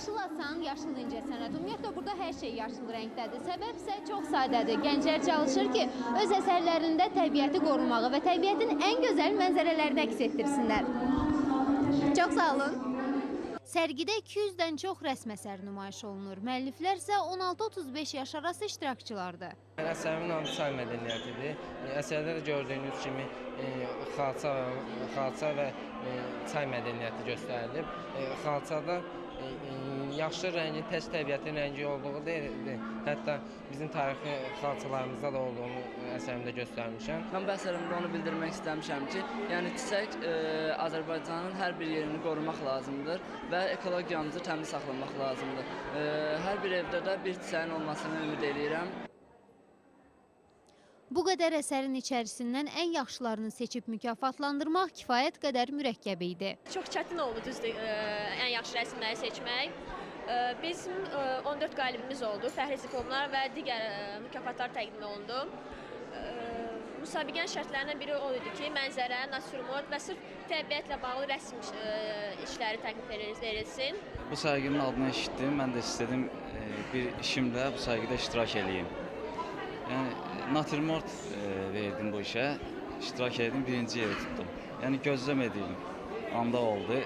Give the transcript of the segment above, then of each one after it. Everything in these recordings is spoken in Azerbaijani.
Yaşıl asan, yaşıl incəsənət. Ümumiyyətlə, burada hər şey yaşıl rəngdədir. Səbəb isə çox sadədir. Gənclər çalışır ki, öz əsərlərində təbiəti qorumağı və təbiətin ən gözəl mənzərələrini əks etdirsinlər. Çox sağ olun. Sərgidə 200-dən çox rəsm əsəri nümayiş olunur. Müəlliflər isə 16-35 yaş arası iştirakçılardır. Əsərimin adı çay mədəniyyətidir. Əsərdə də gördüyünüz kimi xalça və çay mədəniyyəti göstərilib. Xalçada yaşlı rəngin tək təbiətin rəngi olduğu deyil, hətta bizim tarixi xalçalarımızda da olduğunu əsərimdə göstərmişəm. Mən bu əsərimdə onu bildirmək istəmişəm ki, yəni çiçək Azərbaycanın hər bir yerini qorumaq lazımdır və ekologiyamızı təmiz saxlamaq lazımdır. Hər bir evdə də bir çiçəyin olmasını ümid eləyirəm. Bu qədər əsərin içərisindən ən yaxşılarını seçib mükafatlandırmaq kifayət qədər mürəkkəb idi. Çox çətin oldu düzdür, ən yaxşı rəsimləri seçmək. Bizim 14 qalibimiz oldu, fəxri diplomlar və digər mükafatlar təqdim olundu. Müsabiqənin şərtlərindən biri o idi ki, mənzərə, natürmort və sırf təbiətlə bağlı rəsm işləri təklif verilsin. Bu sərginin adını eşitdim, mən də istədim bir işimlə bu sərgidə iştirak eləyim. Yəni, natürmort verdim bu işə, iştirak etdim, birinci yeri tutdum. Yəni, gözləmədiyim anda oldu.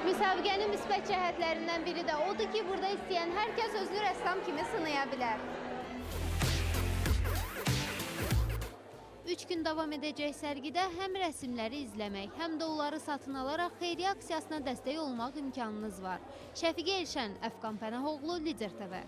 Müsabiqənin müsbət cəhətlərindən biri də odur ki, burada istəyən hər kəs özünü rəssam kimi sınaya bilər. 3 gün davam edəcək sərgidə həm rəsimləri izləmək, həm də onları satın alaraq xeyriyyə aksiyasına dəstək olmaq imkanınız var. Şəfiqə Elşən, Əfqan Pənahoğlu, Lider TV.